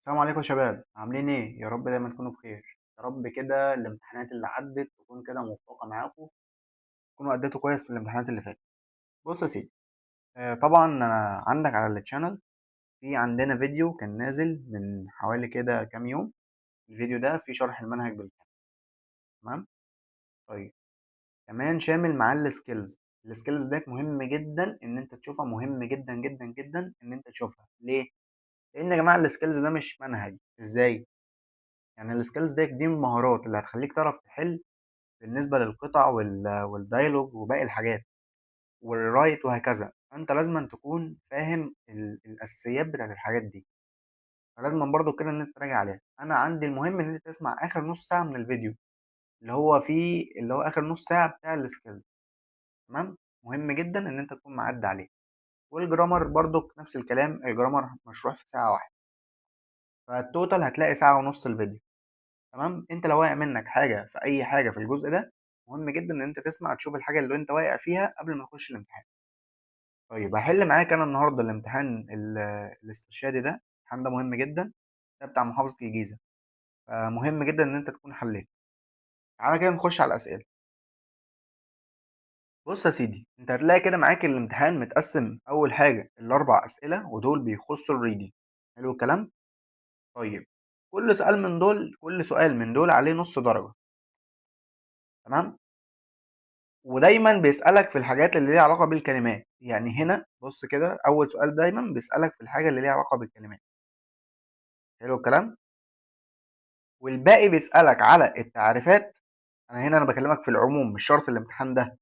السلام عليكم يا شباب، عاملين ايه؟ يا رب دايما تكونوا بخير. يا رب كده الامتحانات اللي عدت تكون كده موفقة معاكم، تكونوا اديتوا كويس في الامتحانات اللي فاتت. بص يا سيدي، طبعا انا عندك على ال channel في عندنا فيديو كان نازل من حوالي كده كام يوم. الفيديو ده فيه شرح المنهج بالكامل، تمام؟ طيب كمان شامل معاه ال skills. ال skills ده مهم جدا ان انت تشوفها، مهم جدا جدا جدا ان انت تشوفها. ليه؟ لان يا جماعة ال skills ده مش منهج. ازاي؟ يعني ال skills دي المهارات اللي هتخليك تعرف تحل بالنسبة للقطع وال dialogue وباقي الحاجات وال write وهكذا. فانت لازم تكون فاهم الاساسيات بتاعت الحاجات دي، فلازم برضو كده ان انت تراجع عليها. انا عندي المهم ان انت تسمع اخر نص ساعة من الفيديو اللي هو فيه، اللي هو اخر نص ساعة بتاع ال skills، تمام؟ مهم جدا ان انت تكون معدي عليه. وال grammar برضو نفس الكلام، ال grammar مشروح في ساعة واحدة، فال total هتلاقي ساعة ونص الفيديو، تمام؟ انت لو واقع منك حاجة في اي حاجة في الجزء ده، مهم جدا ان انت تسمع تشوف الحاجة اللي انت واقع فيها قبل ما تخش الامتحان. طيب هحل معاك انا النهارده الامتحان الاسترشادي ده. الامتحان ده مهم جدا، ده بتاع محافظة الجيزة، فمهم جدا ان انت تكون حليته. تعالى كده نخش على الاسئلة. بص يا سيدي، انت هتلاقي كده معاك الامتحان متقسم. اول حاجة الاربع اسئلة، ودول بيخصوا ال reading. حلو الكلام؟ طيب كل سؤال من دول عليه نص درجه، تمام؟ ودايما بيسألك في الحاجات اللي ليها علاقة بالكلمات. يعني هنا بص كده، أول سؤال دايما بيسألك في الحاجة اللي ليها علاقة بالكلمات. حلو الكلام؟ والباقي بيسألك على التعريفات. أنا هنا بكلمك في العموم، مش شرط الامتحان ده.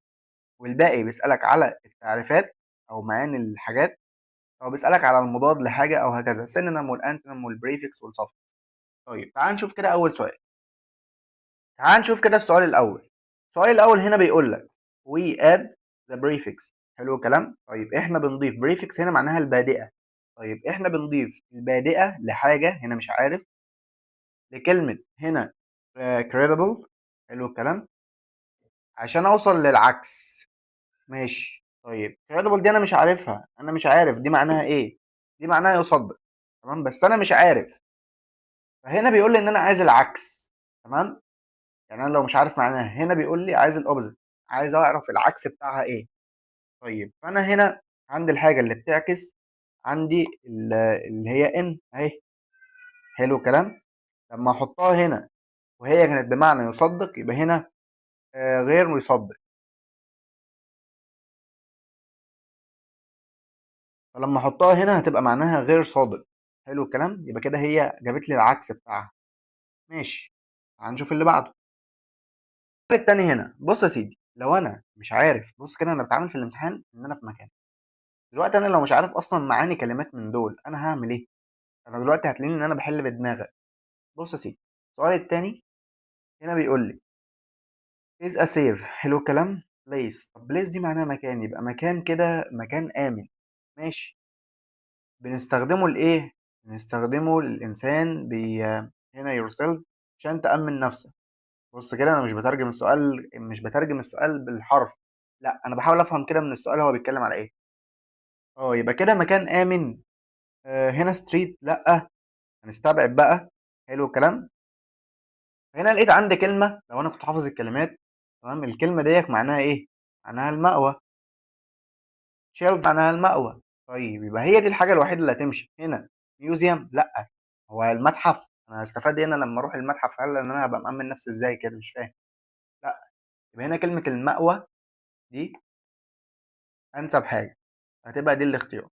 والباقي بيسألك على التعريفات أو معاني الحاجات، أو بيسألك على المضاد لحاجة أو هكذا، synonym وال antonym وال prefix وال suffix. طيب تعال نشوف كده أول سؤال. تعال نشوف كده السؤال الأول. السؤال الأول هنا بيقول لك we add the prefix. حلو الكلام؟ طيب احنا بنضيف prefix هنا معناها البادئة. طيب احنا بنضيف البادئة لحاجة هنا مش عارف، لكلمة هنا، credible. حلو الكلام؟ عشان اوصل للعكس. ماشي. طيب credible دي انا مش عارفها، انا مش عارف دي معناها ايه. دي معناها يصدق، تمام؟ بس انا مش عارف. فهنا بيقول لي ان انا عايز العكس، تمام؟ يعني انا لو مش عارف معناها هنا بيقول لي عايز ال opposite، عايز اعرف العكس بتاعها ايه. طيب فانا هنا عندي الحاجة اللي بتعكس، عندي اللي هي in اهي. حلو الكلام؟ لما احطها هنا وهي كانت بمعنى يصدق، يبقى هنا، غير يصدق. فلما احطها هنا هتبقى معناها غير صادق. حلو الكلام؟ يبقى كده هي جابت لي العكس بتاعها. ماشي، هنشوف اللي بعده. التاني هنا بص يا سيدي، لو انا مش عارف، بص كده انا بتعامل في الامتحان ان انا في مكان دلوقتي، انا لو مش عارف اصلا معاني كلمات من دول انا هعمل ايه؟ انا دلوقتي هتلاقيني ان انا بحل بدماغك. بص يا سيدي، السؤال التاني هنا بيقول لي is a safe. حلو الكلام؟ place. طب place دي معناها مكان، يبقى مكان كده مكان امن. ماشي، بنستخدمه لايه؟ بنستخدمه للانسان هنا yourself عشان تأمن نفسك. بص كده، انا مش بترجم السؤال، مش بترجم السؤال بالحرف، لا انا بحاول افهم كده من السؤال هو بيتكلم على ايه. يبقى كده مكان امن. هنا street، لا هنستبعد بقى. حلو الكلام؟ هنا لقيت عندي كلمة، لو انا كنت حافظ الكلمات، تمام؟ الكلمة ديت معناها ايه؟ معناها المأوى. shelter معناها المأوى. طيب يبقى هي دي الحاجة الوحيدة اللي هتمشي. هنا museum، لا هو المتحف، انا هستفاد ايه انا لما اروح المتحف؟ هل ان انا هبقى مأمن نفسي ازاي كده؟ مش فاهم. لا يبقى هنا كلمة المأوى دي انسب حاجة، هتبقى دي الاختيار.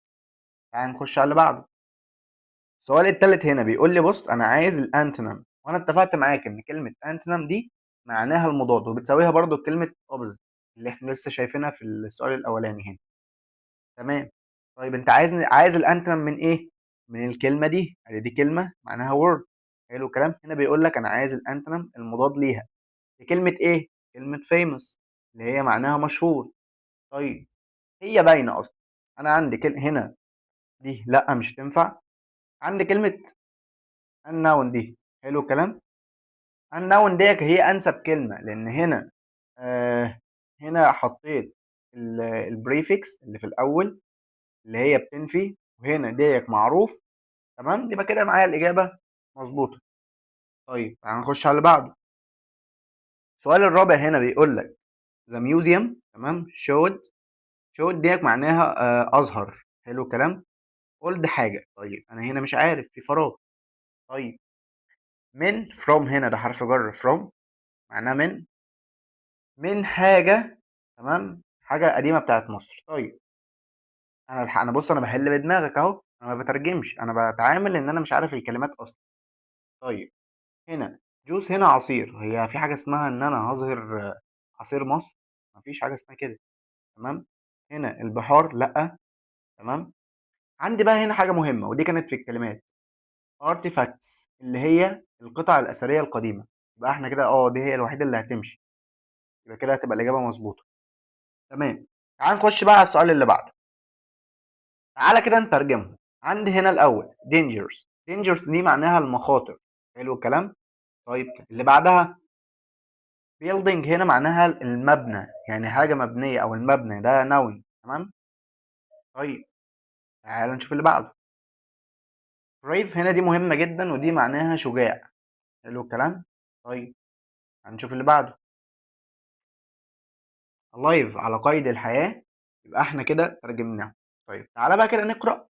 تعال نخش على اللي بعده. السؤال التالت هنا بيقول لي بص انا عايز ال antonym، وانا اتفقت معاك ان كلمة antonym دي معناها المضاد، وبتساويها برضو كلمة opposite اللي احنا لسه شايفينها في السؤال الاولاني هنا، تمام؟ طيب انت عايز ال antonym من ايه؟ من الكلمة دي، يعني دي كلمة معناها word. حلو الكلام؟ هنا بيقول لك انا عايز ال antonym المضاد ليها لكلمة ايه؟ كلمة famous اللي هي معناها مشهور. طيب هي باينة اصلا، انا عندي هنا دي لا مش هتنفع، عندي كلمة unknown دي. حلو الكلام؟ unknown ديت هي انسب كلمة، لان هنا حطيت ال prefix اللي في الاول اللي هي بتنفي، وهنا ديت معروف، تمام، يبقى كده معايا الإجابة مظبوطة. طيب تعالى نخش على اللي بعده. السؤال الرابع هنا بيقول لك the museum، تمام، showed، showed ديت معناها أظهر. حلو الكلام. old حاجة. طيب أنا هنا مش عارف، في فراغ. طيب من from هنا ده حرف جر، from معناها من حاجة، تمام، حاجة قديمة بتاعت مصر. طيب أنا بص، أنا بحل بدماغك أهو، أنا ما بترجمش، أنا بتعامل إن أنا مش عارف الكلمات أصلا. طيب هنا juice هنا عصير، هي في حاجة اسمها إن أنا هظهر عصير مصر؟ مفيش حاجة اسمها كده. تمام. هنا البحار لأ. تمام. عندي بقى هنا حاجة مهمة، ودي كانت في الكلمات artifacts اللي هي القطع الأثرية القديمة. يبقى احنا كده دي هي الوحيدة اللي هتمشي، يبقى كده هتبقى الإجابة مظبوطة. تمام. تعال نخش بقى على السؤال اللي بعده. تعالى كده نترجمه. عندي هنا الأول dangers، dangers دي معناها المخاطر. حلو الكلام. طيب اللي بعدها building هنا معناها المبنى، يعني حاجة مبنية أو المبنى ده noun. تمام. طيب تعالى نشوف اللي بعده. brave هنا دي مهمة جدا، ودي معناها شجاع. حلو الكلام. طيب هنشوف اللي بعده. alive على قيد الحياة، يبقى احنا كده ترجمناه. طيب تعالى بقى كده نقرأ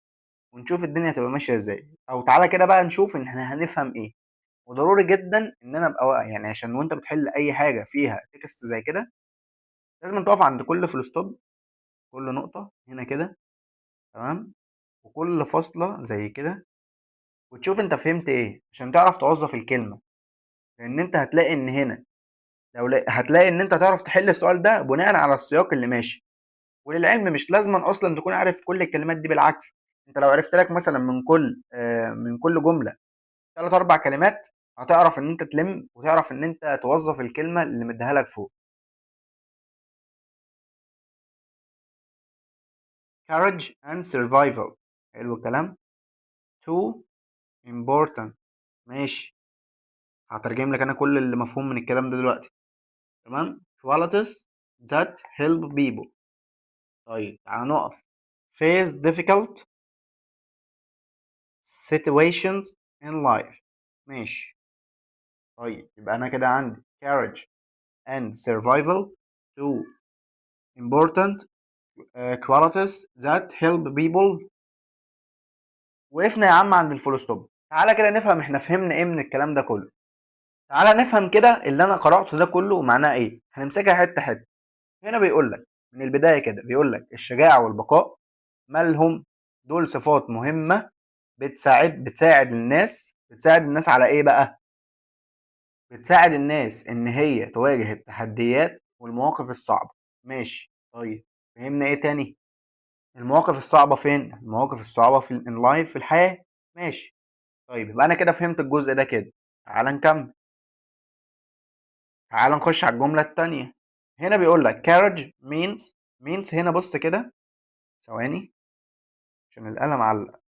ونشوف الدنيا هتبقى ماشية ازاي، أو تعالى كده بقى نشوف إن احنا هنفهم إيه. وضروري جدا إن أنا أبقى واقع، عشان وأنت بتحل أي حاجة فيها text زي كده لازم تقف عند كل full stop، كل نقطة هنا كده، تمام، وكل فاصلة زي كده، وتشوف أنت فهمت إيه عشان تعرف توظف الكلمة. لأن أنت هتلاقي إن هنا لو هتلاقي إن أنت تعرف تحل السؤال ده بناء على السياق اللي ماشي. وللعلم مش لازما أصلا تكون عارف كل الكلمات دي، بالعكس أنت لو عرفت لك مثلا من كل جملة 3 4 كلمات هتعرف إن أنت تلم وتعرف إن أنت توظف الكلمة اللي مديها لك فوق. courage and survival. حلو الكلام. two important. ماشي، هترجم لك أنا كل اللي مفهوم من الكلام ده دلوقتي. تمام. qualities that help people. طيب تعالى نقف. face difficult situations in life. ماشي. طيب يبقى أنا كده عندي courage and survival two important qualities that help people. وقفنا يا عم عند ال full stop. تعالى كده نفهم احنا فهمنا ايه من الكلام ده كله. تعالى نفهم كده اللي انا قرأته ده كله معناه ايه. هنمسكها حتة حتة. هنا بيقول لك من البداية كده، بيقول لك الشجاعة والبقاء مالهم؟ دول صفات مهمة بتساعد الناس على ايه بقى؟ بتساعد الناس ان هي تواجه التحديات والمواقف الصعبة. ماشي. طيب فهمنا ايه تاني؟ المواقف الصعبة فين؟ المواقف الصعبة في in life، في الحياة. ماشي. طيب يبقى انا كده فهمت الجزء ده كده. تعال نكمل. تعال نخش على الجملة التانية. هنا بيقول لك courage means هنا بص كده ثواني عشان القلم علق.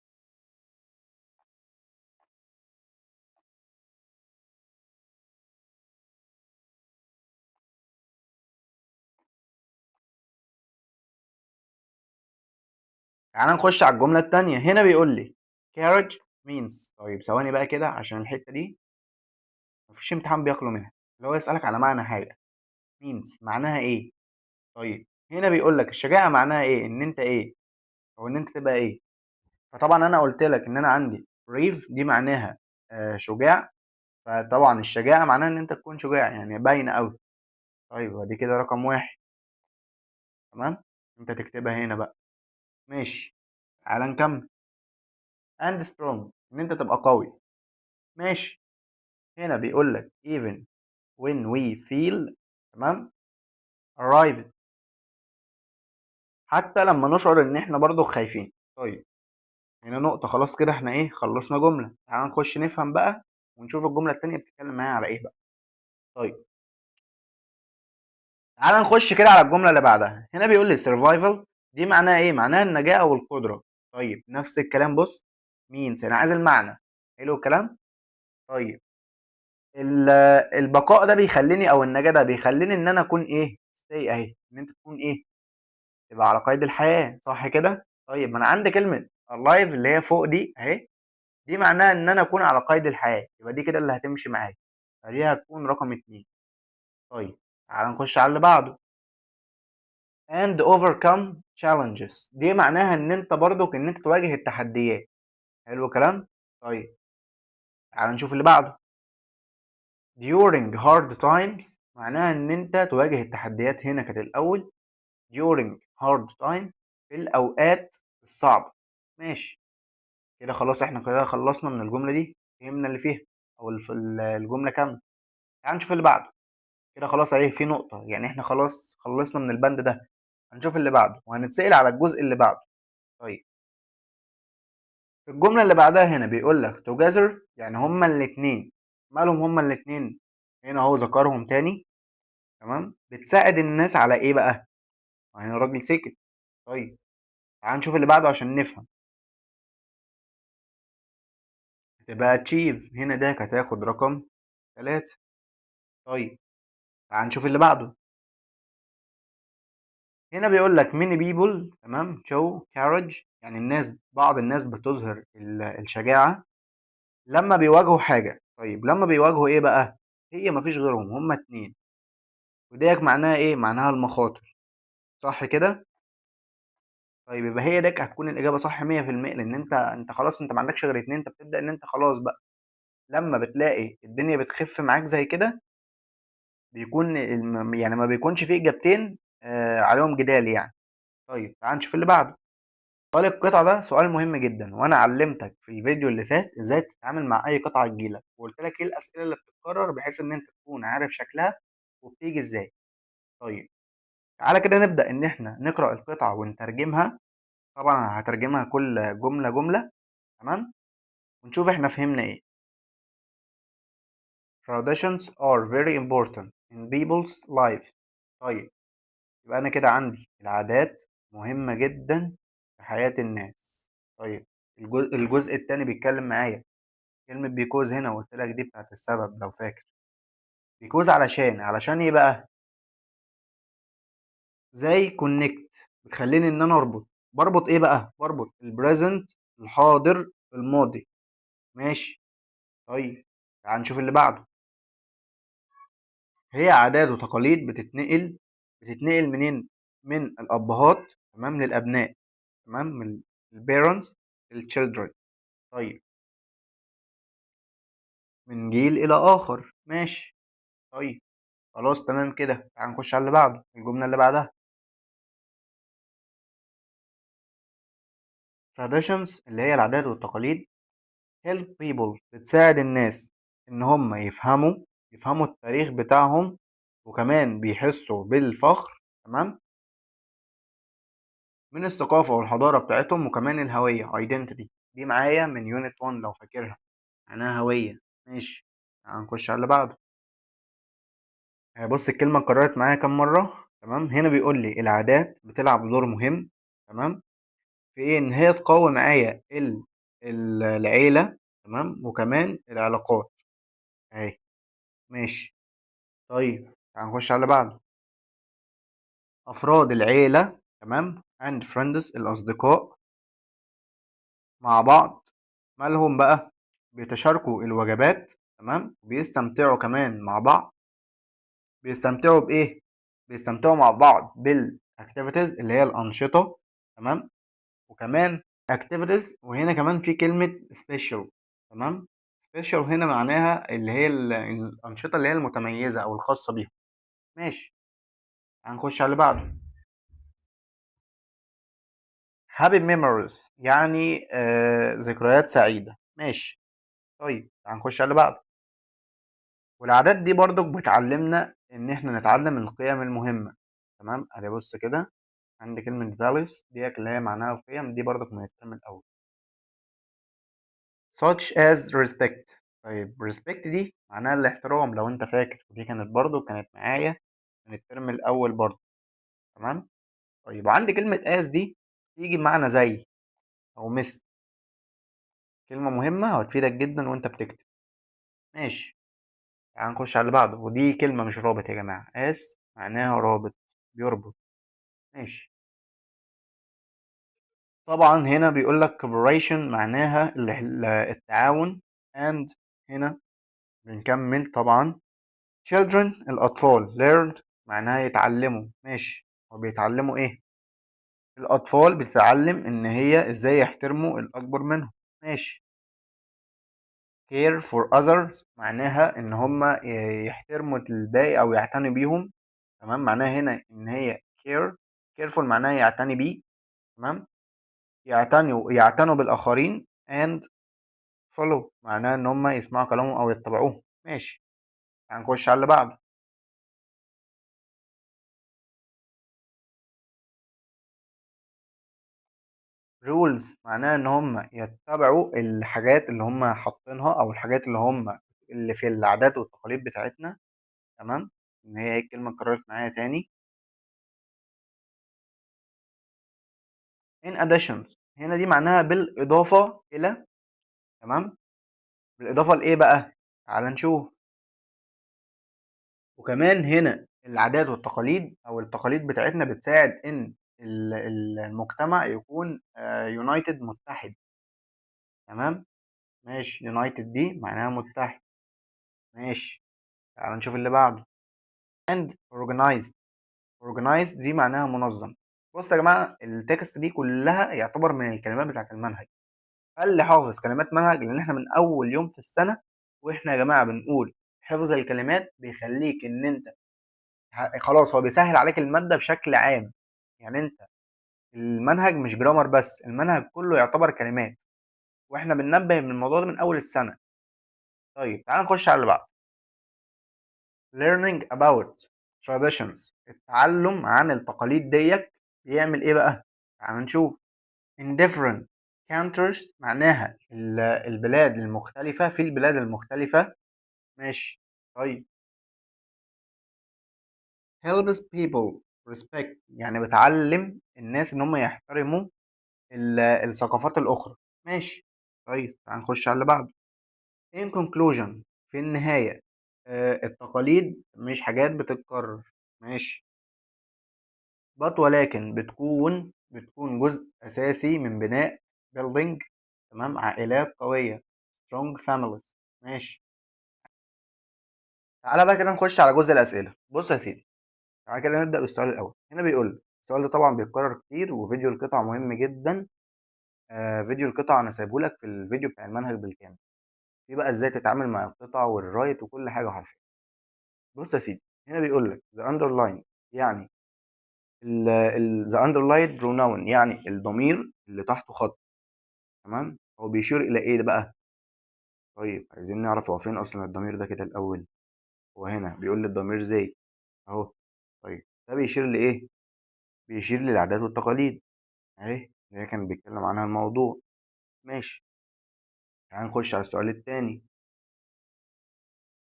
تعال نخش على الجملة التانية. هنا بيقول لي courage means. طيب ثواني بقى كده عشان الحتة دي مفيش امتحان بيخلو منها، اللي هو يسألك على معنى حاجة. means معناها ايه؟ طيب هنا بيقول لك الشجاعة معناها ايه؟ ان انت ايه؟ او ان انت تبقى ايه؟ فطبعا انا قلت لك ان انا عندي brave دي معناها شجاع، فطبعا الشجاعة معناها ان انت تكون شجاع، يعني باينة قوي. طيب ودي كده رقم 1. تمام، انت تكتبها هنا بقى. ماشي، تعالى نكمل. and strong ان انت تبقى قوي. ماشي، هنا بيقول لك even when we feel، تمام، arrived، حتى لما نشعر ان احنا برضو خايفين. طيب هنا نقطة، خلاص كده احنا ايه خلصنا جملة. تعالى نخش نفهم بقى ونشوف الجملة التانية بتتكلم معايا على ايه بقى. طيب تعالى نخش كده على الجملة اللي بعدها. هنا بيقول لي survival دي معناها ايه؟ معناها النجاة او القدرة. طيب نفس الكلام، بص means انا عايز المعنى. حلو الكلام. طيب البقاء ده بيخليني، او النجاة ده بيخليني ان انا اكون ايه؟ stay اهي، ان انت تكون ايه؟ تبقى على قيد الحياة، صح كده؟ طيب ما انا عندي كلمة alive اللي هي فوق دي اهي، دي دي معناها إن أنا أكون على قيد الحياة، يبقى دي كده اللي هتمشي معايا، فدي هتكون رقم 2. طيب تعالَ نخش على اللي بعده. and overcome challenges، دي معناها إن أنت برضك إن أنت تواجه التحديات. حلو الكلام؟ طيب تعالَ نشوف اللي بعده. during hard times معناها إن أنت تواجه التحديات، هنا كانت الأول during hard time في الأوقات الصعبة. ماشي كده خلاص، إحنا كده خلصنا من الجملة دي، فهمنا اللي فيها أو في الجملة كاملة. تعالَ نشوف اللي بعده. كده خلاص أهي في نقطة، يعني إحنا خلاص خلصنا من البند ده، هنشوف اللي بعده وهنتسأل على الجزء اللي بعده. طيب في الجملة اللي بعدها هنا بيقول لك together، يعني هما الاتنين، مالهم هما الاتنين؟ هنا أهو ذكرهم تاني، تمام؟ بتساعد الناس على إيه بقى؟ ما هنا الراجل سكت. طيب تعال نشوف اللي بعده عشان نفهم. تبقى achieve، هنا ده هتاخد رقم 3. طيب تعال نشوف اللي بعده. هنا بيقول لك many people، تمام، show courage، يعني بعض الناس بتظهر الشجاعة لما بيواجهوا حاجة. طيب لما بيواجهوا إيه بقى؟ هي مفيش غيرهم، هما 2، وديك معناها إيه؟ معناها المخاطر، صح كده؟ طيب يبقى هي ديك هتكون الإجابة صح مية في المية، لأن أنت خلاص أنت ما عندكش غير 2، أنت بتبدأ إن أنت خلاص بقى لما بتلاقي الدنيا بتخف معاك زي كده بيكون يعني ما بيكونش فيه إجابتين، عليهم جدال يعني. طيب تعال نشوف اللي بعده. سؤال القطعة ده سؤال مهم جدا، وأنا علمتك في الفيديو اللي فات إزاي تتعامل مع أي قطعة تجيلك، وقلت لك إيه الأسئلة اللي بتتكرر بحيث إن أنت تكون عارف شكلها وبتيجي إزاي. طيب تعالى كده نبدأ إن إحنا نقرأ القطعة ونترجمها، طبعا هترجمها كل جملة جملة، تمام، ونشوف إحنا فهمنا إيه. Traditions are very important in people's lives. طيب يبقى أنا كده عندي العادات مهمة جدا في حياة الناس. طيب الجزء التاني بيتكلم معايا كلمة because هنا، وقلت لك دي بتاعت السبب لو فاكر. because علشان إيه بقى؟ زي connect، بتخليني إن أنا أربط. بربط إيه بقى؟ بربط ال present، الحاضر، الماضي. ماشي. طيب تعال نشوف اللي بعده. هي عادات وتقاليد بتتنقل منين؟ من الأبهات، تمام، للأبناء، تمام، من ال parents لل children. طيب من جيل إلى آخر. ماشي. طيب خلاص تمام كده، تعال نخش على اللي بعده، الجملة اللي بعدها. traditions اللي هي العادات والتقاليد help people، بتساعد الناس إن هم يفهموا التاريخ بتاعهم، وكمان بيحسوا بالفخر، تمام، من الثقافة والحضارة بتاعتهم، وكمان الهوية identity. دي معايا من unit 1 لو فاكرها، معناها هوية. ماشي، تعال نخش على اللي بعده. بص الكلمة اتكررت معايا كام مرة، تمام. هنا بيقول لي العادات بتلعب دور مهم، تمام، في إيه؟ إن هي تقوي معايا العيلة، تمام، وكمان العلاقات أهي. ماشي. طيب تعال نخش على اللي بعده. أفراد العيلة، تمام، and friends الأصدقاء مع بعض، مالهم بقى؟ بيتشاركوا الوجبات، تمام، بيستمتعوا كمان مع بعض. بيستمتعوا بإيه؟ بيستمتعوا مع بعض بال activities اللي هي الأنشطة، تمام، وكمان activities. وهنا كمان في كلمة special، تمام، special هنا معناها اللي هي الأنشطة اللي هي المتميزة أو الخاصة بيهم. ماشي، هنخش على اللي بعده. happy memories يعني، ذكريات سعيدة. ماشي. طيب هنخش على اللي بعده. والعادات دي برضك بتعلمنا إن إحنا نتعلم القيم المهمة، تمام. أدي بص كده عندي كلمة values ديت اللي هي معناها القيم، دي برضك من الترم الأول. such as respect. طيب respect دي معناها الاحترام لو أنت فاكر، ودي كانت برضو معايا من الترم الأول برضو، تمام. طيب وعندي كلمة as دي تيجي بمعنى زي أو مثل، كلمة مهمة وهتفيدك جدا وأنت بتكتب. ماشي، تعال نخش على اللي بعده. ودي كلمة مش رابط يا جماعة، as معناها رابط، بيربط. ماشي. طبعا هنا بيقول لك cooperation معناها التعاون، and هنا بنكمل طبعا children الأطفال learn معناها يتعلموا. ماشي، وبيتعلموا إيه؟ الأطفال بتتعلم إن هي إزاي يحترموا الأكبر منهم. ماشي. care for others معناها إن هما يحترموا الباقي أو يعتنوا بيهم. تمام، معناها هنا إن هي care، careful معناها يعتني بيه. تمام، يعتنوا بالآخرين، and follow معناها إن هما يسمعوا كلامهم أو يتبعوهم. ماشي، هنخش على اللي بعده. rules معناها إن هم يتبعوا الحاجات اللي هم حاطينها أو الحاجات اللي هم اللي في العادات والتقاليد بتاعتنا. تمام، إن هي الكلمة اتكررت معايا تاني. in addition هنا دي معناها بالإضافة إلى. تمام، بالإضافة لإيه بقى؟ تعال نشوف. وكمان هنا العادات والتقاليد أو التقاليد بتاعتنا بتساعد إن المجتمع يكون united متحد. تمام، ماشي، united دي معناها متحد. ماشي، تعال نشوف اللي بعده. and organized، organized دي معناها منظم. بص يا جماعة ال text دي كلها يعتبر من الكلمات بتاعت المنهج، فاللي حافظ كلمات منهج، لأن احنا من أول يوم في السنة واحنا يا جماعة بنقول حفظ الكلمات بيخليك إن أنت خلاص هو بيسهل عليك المادة بشكل عام. يعني أنت المنهج مش جرامر بس، المنهج كله يعتبر كلمات، واحنا بننبه من الموضوع ده من أول السنة. طيب تعال نخش على اللي بعده. learning about traditions، التعلم عن التقاليد ديت بيعمل ايه بقى؟ تعال نشوف. in different countries معناها البلاد المختلفة، في البلاد المختلفة. ماشي، طيب helps people respect يعني بتعلم الناس ان هم يحترموا الثقافات الأخرى. ماشي، طيب تعال نخش على اللي بعده. in conclusion في النهاية، التقاليد مش حاجات بتتكرر. ماشي، but ولكن بتكون جزء أساسي من بناء building. تمام، عائلات قوية strong families. ماشي، تعالى بقى كده نخش على جزء الأسئلة. بص يا سيدي، تعالى كده نبدأ بالسؤال الأول. هنا بيقول لك السؤال ده طبعا بيتكرر كتير، وفيديو القطع مهم جدا. فيديو القطع أنا سايبه لك في الفيديو بتاع المنهج بالكامل، في بقى إزاي تتعامل مع القطع والرايت وكل حاجة حرفيا. بص يا سيدي، هنا بيقول لك the underline يعني the underlined pronoun يعني الضمير اللي تحته خط. تمام، هو بيشير إلى إيه ده بقى؟ طيب عايزين نعرف هو فين أصلا الضمير ده كده الأول. هو هنا بيقول لي الضمير زي أهو. طيب ده بيشير لإيه؟ بيشير للعادات والتقاليد أهي اللي هي كان بيتكلم عنها الموضوع. ماشي، تعال نخش على السؤال التاني.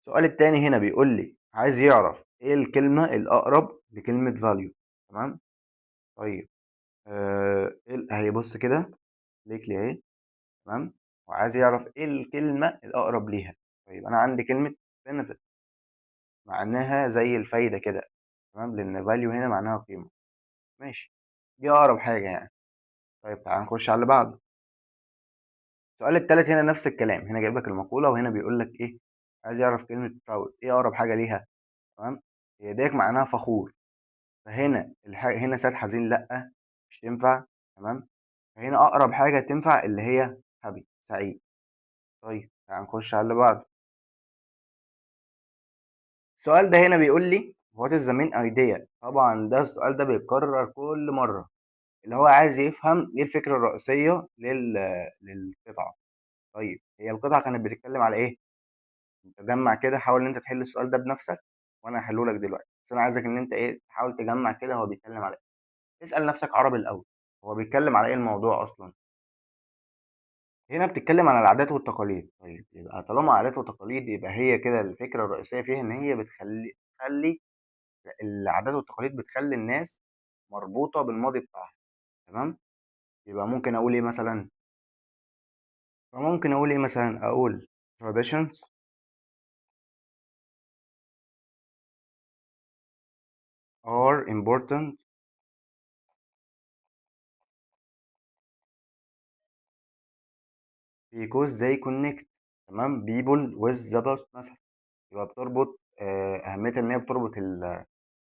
السؤال التاني هنا بيقول لي عايز يعرف إيه الكلمة الأقرب لكلمة value. تمام، طيب إيه هي؟ بص كده ليك لي أهي. تمام، وعايز يعرف إيه الكلمة الأقرب ليها. طيب أنا عندي كلمة benefit معناها زي الفايدة كده. تمام، لأن value هنا معناها قيمة. ماشي، دي أقرب حاجة يعني. طيب تعال نخش على اللي بعده. السؤال التالت هنا نفس الكلام، هنا جايب لك المقولة وهنا بيقول لك إيه؟ عايز يعرف كلمة proud إيه أقرب حاجة ليها. تمام، هي ديك معناها فخور، فهنا هنا ساد حزين لأ مش تنفع. تمام، فهنا أقرب حاجة تنفع اللي هي happy سعيد. طيب تعال نخش على اللي بعده. السؤال ده هنا بيقول لي what is the main idea. طبعا ده السؤال ده بيتكرر كل مرة، اللي هو عايز يفهم ايه الفكرة الرئيسية للقطعة. طيب هي القطعة كانت بتتكلم على ايه؟ انت جمع كده، حاول ان انت تحل السؤال ده بنفسك وانا هحله لك دلوقتي، بس انا عايزك ان انت ايه تحاول تجمع كده هو بيتكلم على ايه. اسأل نفسك عربي الاول، هو بيتكلم على ايه الموضوع اصلا؟ هنا بتتكلم عن العادات والتقاليد. طيب يبقى طالما عادات وتقاليد يبقى هي كده الفكرة الرئيسية فيها ان هي بتخلي العادات والتقاليد بتخلي الناس مربوطة بالماضي بتاعها. تمام، يبقى ممكن اقول ايه مثلا؟ فممكن اقول ايه مثلا؟ اقول traditions are important because they connect، تمام، people with the past مثلا، يبقى بتربط، أهميتها إن هي بتربط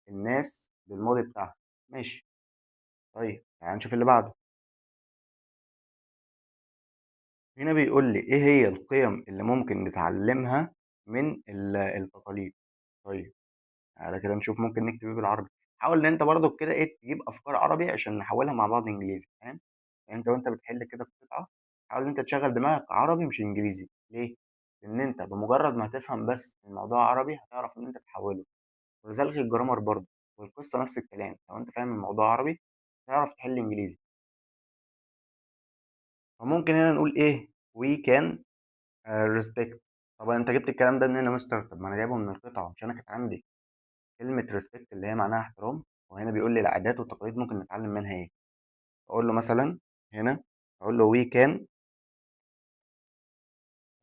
الناس بالماضي بتاعها. ماشي. طيب تعال نشوف اللي بعده. هنا بيقول لي إيه هي القيم اللي ممكن نتعلمها من التقاليد. طيب تعالى كده نشوف ممكن نكتب إيه بالعربي. حاول إن أنت برضو كده إيه تجيب أفكار عربي عشان نحولها مع بعض إنجليزي، فاهم؟ يعني أنت وأنت بتحل كده القطعة حاول إن أنت تشغل دماغك عربي مش إنجليزي. ليه؟ لأن أنت بمجرد ما هتفهم بس الموضوع عربي هتعرف إن أنت تحوله، وكذلك الجرامر برضو والقصة نفس الكلام، لو أنت فاهم الموضوع عربي تعرف تحل إنجليزي. فممكن هنا نقول إيه؟ we can respect. طب أنت جبت الكلام ده منين يا مستر؟ طب ما أنا جايبه من القطعة، مش أنا كانت عندي كلمة respect اللي هي معناها احترام، وهنا بيقول لي العادات والتقاليد ممكن نتعلم منها إيه؟ أقول له مثلا هنا، أقول له we can،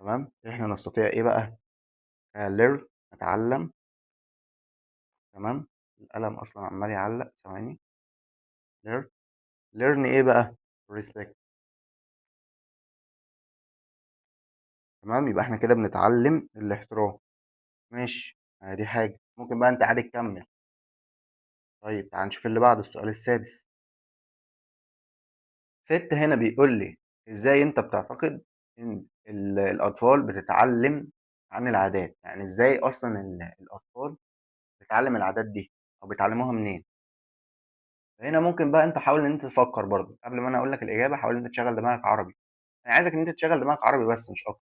تمام، إحنا نستطيع إيه بقى؟ Learn، نتعلم، تمام. القلم أصلا عمال يعلق، ثواني. learn، learn إيه بقى؟ respect، تمام. يبقى إحنا كده بنتعلم الاحترام. ماشي، دي حاجة ممكن بقى أنت عادي تكمل. طيب تعال نشوف اللي بعده، السؤال السادس. 6 هنا بيقول لي إزاي أنت بتعتقد إن الأطفال بتتعلم عن العادات؟ يعني إزاي أصلا الأطفال بتتعلم العادات دي أو بيتعلموها منين؟ هنا ممكن بقى أنت حاول إن أنت تفكر برضه قبل ما أنا أقول لك الإجابة، حاول إن أنت تشغل دماغك عربي. أنا عايزك إن أنت تشغل دماغك عربي بس مش أكتر،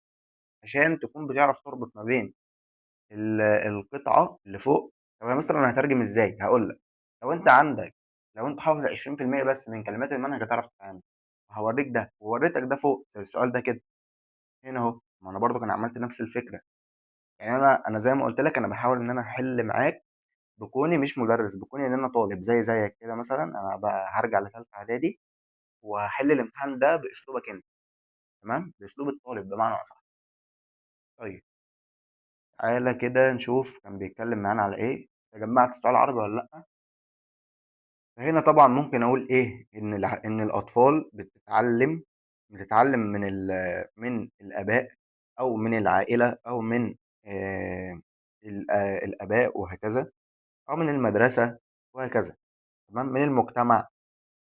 عشان تكون بتعرف تربط ما بين القطعة اللي فوق. طب يا مستر أنا هترجم إزاي؟ هقول لك، لو أنت حافظ عشرين في المية بس من كلمات المنهج هتعرف تتعامل. هوريك ده ووريتك ده فوق زي السؤال ده كده هنا أهو، ما أنا برضو كان عملت نفس الفكرة. يعني أنا زي ما قلت لك أنا بحاول إن أنا أحل معاك بكوني مش مدرس، بكوني إن أنا طالب زي زيك كده. مثلاً أنا بقى هرجع لتالتة إعدادي وهحل الامتحان ده بأسلوبك أنت، تمام، بأسلوب الطالب بمعنى أصح. طيب تعالى كده نشوف كان بيتكلم معانا على إيه. جمعت السؤال عربي ولا لأ؟ فهنا طبعاً ممكن أقول إيه؟ إن الأطفال بتتعلم من الآباء أو من العائلة أو من الآباء وهكذا، أو من المدرسة وهكذا، تمام، من المجتمع.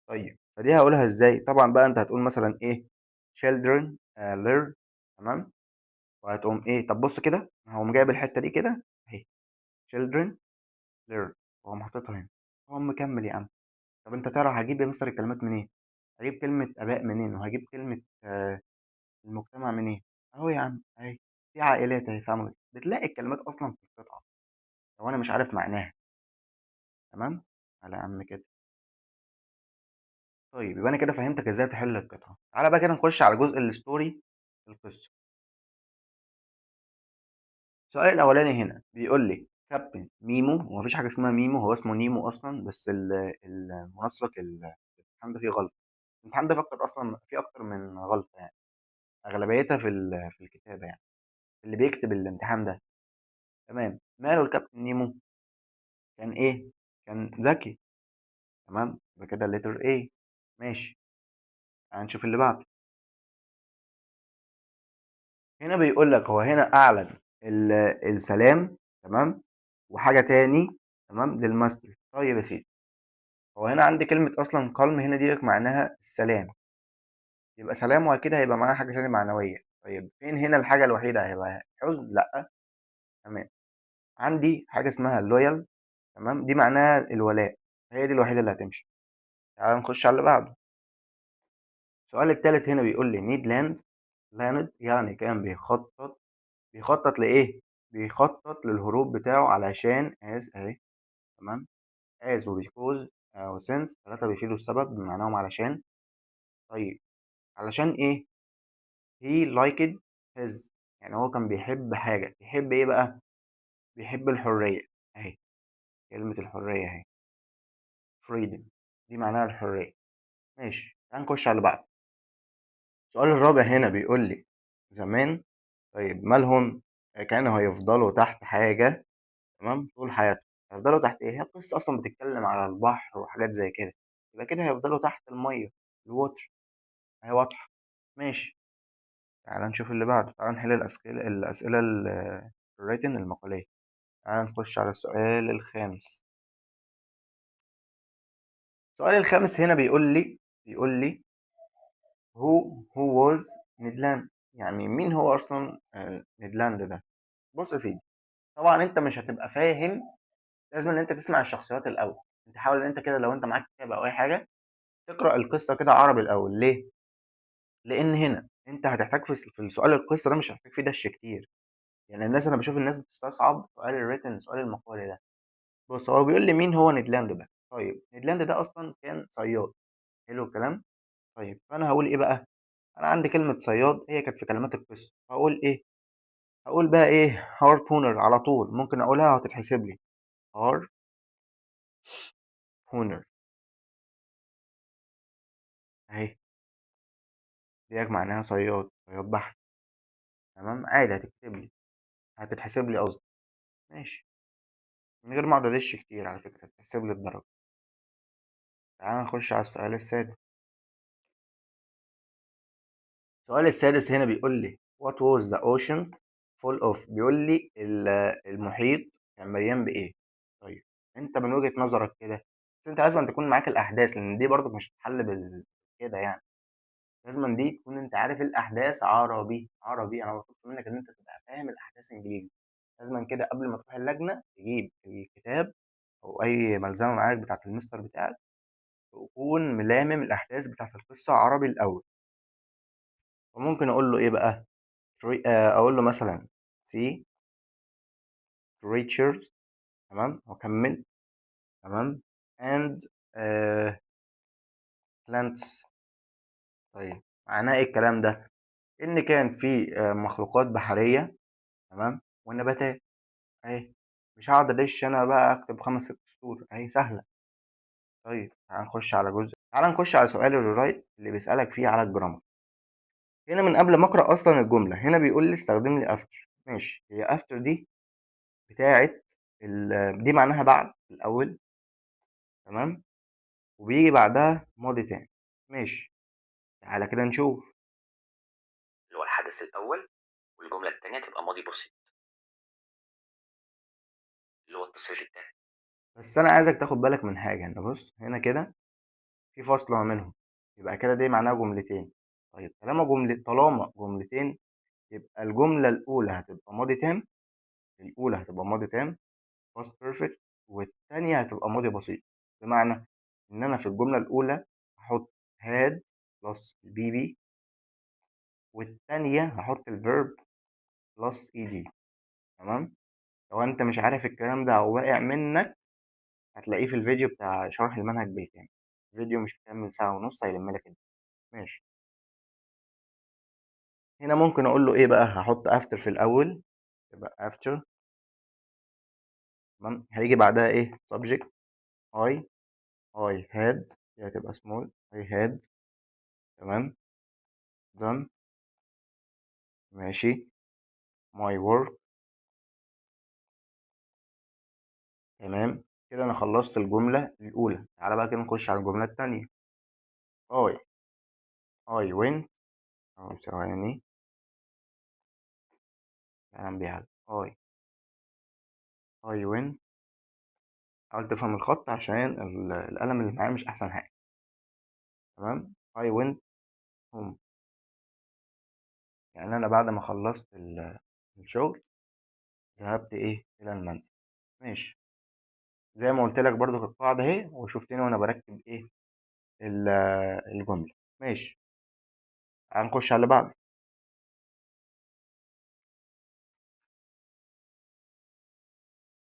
طيب فدي هقولها إزاي؟ طبعاً بقى أنت هتقول مثلاً إيه؟ children learn، تمام، وهتقوم إيه؟ طب بص كده، هقوم جايب الحتة دي كده أهي children learn، وهقوم حاططها هنا، وهقوم مكمل يا عم. طب أنت تعرف هجيب يا مستر الكلمات منين؟ هجيب كلمة آباء منين؟ وهجيب كلمة المجتمع منين؟ أهو يا عم، أهي في عائلات أهي، فاهم؟ بتلاقي الكلمات أصلاً في القطعة لو أنا مش عارف معناها، تمام؟ على يا عم كده. طيب يبقى أنا كده فهمتك إزاي تحل القطعة. تعالى بقى كده نخش على جزء الستوري، القصة. السؤال الأولاني هنا بيقول لي كابتن ميمو، ومفيش حاجة اسمها ميمو، هو اسمه نيمو أصلاً، بس المنسق الامتحان ده فيه غلط. الامتحان ده فكر أصلاً فيه أكتر من غلطة، أغلبيتها في الكتابة، اللي بيكتب الامتحان ده. تمام. ماله الكابتن نيمو؟ كان إيه؟ كان ذكي، تمام، يبقى كده letter A. ماشي، هنشوف اللي بعده. هنا بيقول لك هو هنا أعلن السلام، تمام، وحاجة تاني، تمام، للماستر. طيب يا سيدي، هو هنا عندي كلمة أصلاً calm هنا دي معناها السلام، يبقى سلام وأكيد هيبقى معاها حاجة تانية معنوية. طيب فين هنا الحاجة الوحيدة؟ هيبقى حزن؟ لأ. تمام. عندي حاجة اسمها loyal، تمام، دي معناها الولاء، هي دي الوحيدة اللي هتمشي. تعالى نخش على اللي بعده. السؤال التالت هنا بيقول لي نيد لاند، لاند يعني كان بيخطط لإيه؟ بيخطط للهروب بتاعه علشان as أهي، تمام، as و because و since، تلاتة بيفيدوا السبب بمعناهم علشان. طيب علشان إيه؟ he liked his، يعني هو كان بيحب حاجة، بيحب إيه بقى؟ بيحب الحرية، أهي كلمة الحرية أهي، freedom دي معناها الحرية. ماشي، تعال نخش على اللي بعده. السؤال الرابع هنا بيقول لي زمان، طيب مالهم؟ كانوا هيفضلوا تحت حاجة، تمام، طول حياتهم. هيفضلوا تحت إيه؟ هي القصة أصلا بتتكلم على البحر وحاجات زي كده، يبقى كده هيفضلوا تحت المية، الووتر، أهي واضحة. ماشي، تعالَ نشوف اللي بعده، تعالَ نحل الأسئلة ال written المقالية. تعالَ نخش على السؤال الخامس. السؤال الخامس هنا بيقول لي who was Ned Land، يعني مين هو أصلًا نيد لاند ده؟ بُص يا سيدي، طبعًا أنت مش هتبقى فاهم، لازم إن أنت تسمع الشخصيات الأول. أنت حاول إن أنت كده لو أنت معاك كتاب أو أي حاجة تقرأ القصة كده عربي الأول. ليه؟ لأن هنا أنت هتحتاج في السؤال القصة ده مش هتحتاج فيه دش كتير. يعني الناس، أنا بشوف الناس بتستصعب سؤال ال written، سؤال المقالي ده. بص هو بيقول لي مين هو نيد لاند ده. طيب نيد لاند ده أصلا كان صياد. حلو الكلام. طيب فأنا هقول إيه بقى؟ أنا عندي كلمة صياد هي كانت في كلمات القصة، هقول إيه؟ هقول بقى إيه؟ harpooner على طول، ممكن أقولها وهتتحسب لي harpooner أهي، ديك معناها صياد، صياد بحر. تمام، عادي هتكتب لي، هتتحسب لي قصدي، ماشي، من غير ما اقعد ادش كتير على فكرة هتتحسب لي الدرجة. تعال نخش على السؤال السادس. السؤال السادس هنا بيقول لي what was the ocean full of، بيقول لي المحيط كان مليان بإيه؟ طيب أنت من وجهة نظرك كده، بس أنت لازم تكون معاك الأحداث، لأن دي برضك مش هتتحل كده يعني، لازم دي تكون أنت عارف الأحداث عربي عربي. أنا ما بطلبش منك إن أنت تبقى فاهم الأحداث إنجليزي، لازم كده قبل ما تروح اللجنة تجيب الكتاب أو أي ملزمة معاك بتاعة المستر بتاعك، وتكون ملامم الأحداث بتاعة القصة عربي الأول. وممكن أقول له إيه بقى؟ أقول له مثلاً sea creatures، تمام، وأكمل، تمام، and plants. طيب معناه إيه الكلام ده؟ إن كان في مخلوقات بحرية، تمام، ونباتات أهي. مش هقعد أدش أنا بقى أكتب 5 6 سطور، أهي سهلة. طيب تعال نخش على جزء، تعال نخش على سؤال ال rewrite اللي بيسألك فيه على ال grammar. هنا من قبل ما أقرأ أصلاً الجملة، هنا بيقول لي استخدم لي after. ماشي، هي after دي بتاعت دي معناها بعد الأول، تمام، وبيجي بعدها ماضي تاني. ماشي، تعالى كده نشوف اللي هو الحدث الأول، والجملة التانية تبقى ماضي بسيط اللي هو التصريف التاني. بس أنا عايزك تاخد بالك من حاجة، إن بص هنا كده في فاصلة ما بينهم، يبقى كده دي معناها جملتين. طيب طالما جملتين يبقى الجملة الأولى هتبقى ماضي تام، الأولى هتبقى ماضي تام past perfect، والتانية هتبقى ماضي بسيط. بمعنى إن أنا في الجملة الأولى هحط had plus pp، والتانية هحط ال verb plus ed. تمام؟ لو أنت مش عارف الكلام ده أو واقع منك هتلاقيه في الفيديو بتاع شرح المنهج بالكامل، فيديو مش بيكمل ساعة ونص هيلم لك الدنيا. ماشي، هنا ممكن أقول له إيه بقى؟ هحط after في الأول، يبقى after، تمام، هيجي بعدها إيه؟ subject I had، دي هتبقى small I had، تمام، done، ماشي، my work، تمام كده. أنا خلصت الجملة الأولى. تعالى بقى كده نخش على الجملة التانية. I went، أو ثواني، تعالى نبيع I went. حاول تفهم الخط عشان القلم اللي معايا مش أحسن حاجة. تمام، I went home، يعني أنا بعد ما خلصت الشغل ذهبت إيه؟ إلى المنزل. ماشي، زي ما قلت لك برضو في القاعدة أهي، وشفتني وأنا بركب إيه؟ الجملة. ماشي، هنخش على اللي بعده.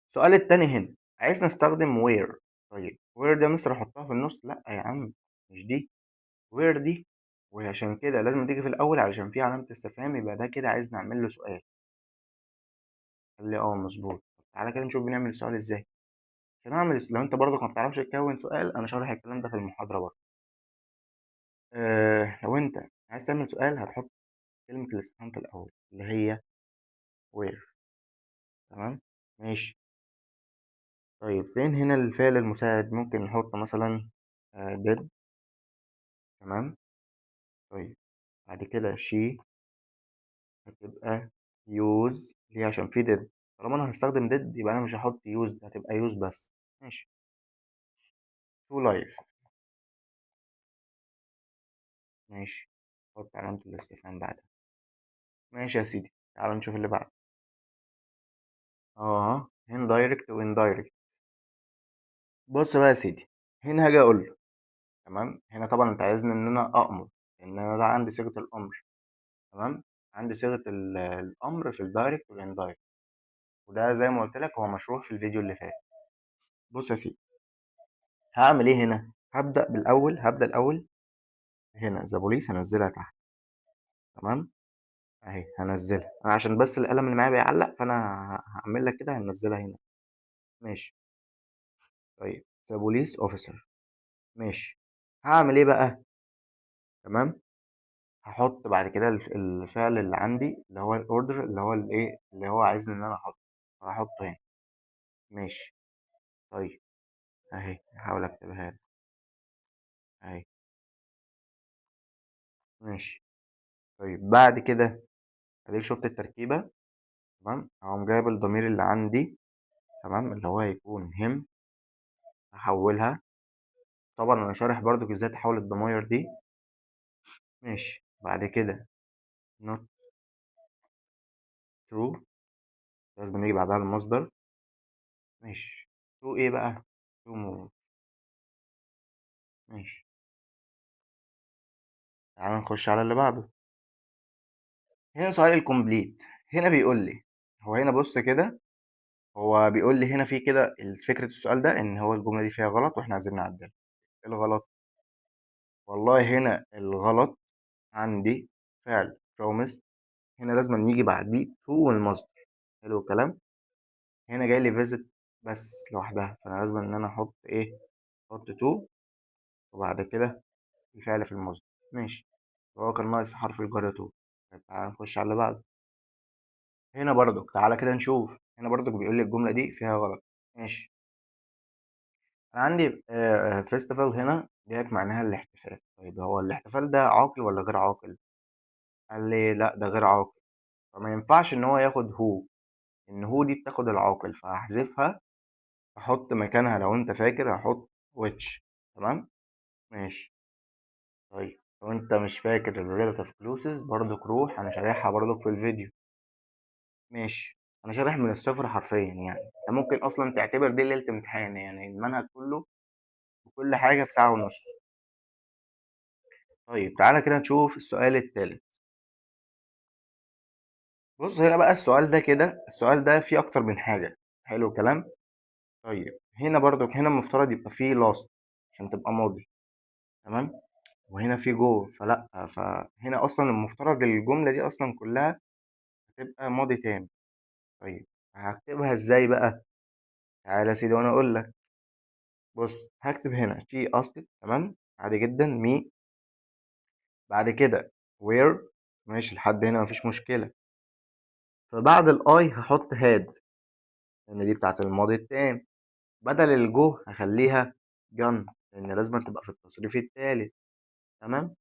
السؤال التاني هنا عايز نستخدم where. طيب where ده مستر احطها في النص؟ لا يا عم، مش دي where دي، وعشان كده لازم تيجي في الاول علشان في علامة استفهام، يبقى ده كده عايز نعمل له سؤال. قال لي اه مظبوط. تعالى كده نشوف بنعمل السؤال ازاي. عشان اعمل لو انت برضك ما بتعرفش تكون سؤال، انا شارح الكلام ده في المحاضرة برضه. لو انت عايز تعمل سؤال هتحط كلمة الاستفهام في الاول اللي هي where. تمام، ماشي. طيب فين هنا الفعل المساعد؟ ممكن نحط مثلا، did. تمام، طيب بعد كده she هتبقى use. ليه؟ عشان في did. طالما انا هستخدم did يبقى انا مش هحط used، هتبقى use بس. ماشي. to life. ماشي، حط علامة الاستفهام بعدها. ماشي يا سيدي، تعال نشوف اللي بعده. هنا direct و indirect. بص بقى يا سيدي، هنا هاجي اقول له تمام. هنا طبعا انت عايزني ان انا امر، لان انا ده عندي صيغه الامر. تمام، عندي صيغه الامر في ال direct وال indirect، وده زي ما قلت لك هو مشروح في الفيديو اللي فات. بص يا سيدي، هعمل ايه هنا؟ هبدا الاول هنا the police هنزلها تحت. تمام، اهي هنزلها انا عشان بس القلم اللي معايا بيعلق، فانا هعمل لك كده هنزلها هنا. ماشي. طيب the police officer. ماشي، هعمل ايه بقى؟ تمام، هحط بعد كده الفعل اللي عندي اللي هو ال order، اللي هو الايه اللي هو عايزني ان انا احطه، هحطه هنا. ماشي. طيب اهي هحاول اكتبها لك اهي. ماشي. طيب بعد كده اديك شفت التركيبه. تمام، هقوم جايب الضمير اللي عندي، تمام، اللي هو هيكون him، هحولها. طبعا انا شارح برضو ازاي تحول الضماير دي. ماشي. بعد كده not true لازم نيجي بعدها المصدر. ماشي. to ايه بقى؟ to move. ماشي، تعالى نخش على اللي بعده. هنا سؤال ال complete. هنا بيقول لي، هو هنا بص كده، هو بيقول لي هنا في كده فكرة السؤال ده إن هو الجملة دي فيها غلط وإحنا عايزين نعدلها. إيه الغلط؟ والله هنا الغلط عندي فعل promise، هنا لازم يجي بعديه to والمصدر. حلو الكلام. هنا جاي لي visit بس لوحدها، فأنا لازم إن أنا أحط إيه؟ أحط to وبعد كده الفعل في المصدر. ماشي، هو كان ناقص حرف الجر to. طيب تعالى نخش على اللي بعده. هنا برضك تعالى كده نشوف، هنا برضك بيقول لي الجملة دي فيها غلط. ماشي، أنا عندي festival هنا ديت معناها الاحتفال. طيب هو الاحتفال ده عاقل ولا غير عاقل؟ قال لي لا ده غير عاقل، فما ينفعش إن هو ياخد who، إن who دي بتاخد العاقل، فهحذفها أحط مكانها لو أنت فاكر هحط which. تمام، ماشي. طيب لو أنت مش فاكر ال relative clauses برضك روح، أنا شارحها برضك في الفيديو. ماشي، أنا شارح من الصفر حرفيا، أنت ممكن أصلا تعتبر دي ليلة امتحان، المنهج كله بكل حاجة في ساعة ونص. طيب تعالى كده نشوف السؤال التالت. بص هنا بقى السؤال ده كده، السؤال ده فيه أكتر من حاجة. حلو الكلام. طيب هنا برضك، هنا المفترض يبقى فيه last عشان تبقى ماضي. تمام، وهنا فيه go، فلا، فهنا أصلا المفترض الجملة دي أصلا كلها هتبقى ماضي تام. طيب هكتبها ازاي بقى؟ تعالى يا سيدي وانا اقول لك. بص هكتب هنا she asked، تمام، عادي جدا، me، بعد كده where، ماشي لحد هنا مفيش مشكلة. فبعد ال I هحط had لان دي بتاعت الماضي التام، بدل الجو هخليها gone لان لازم تبقى في التصريف التالت. تمام،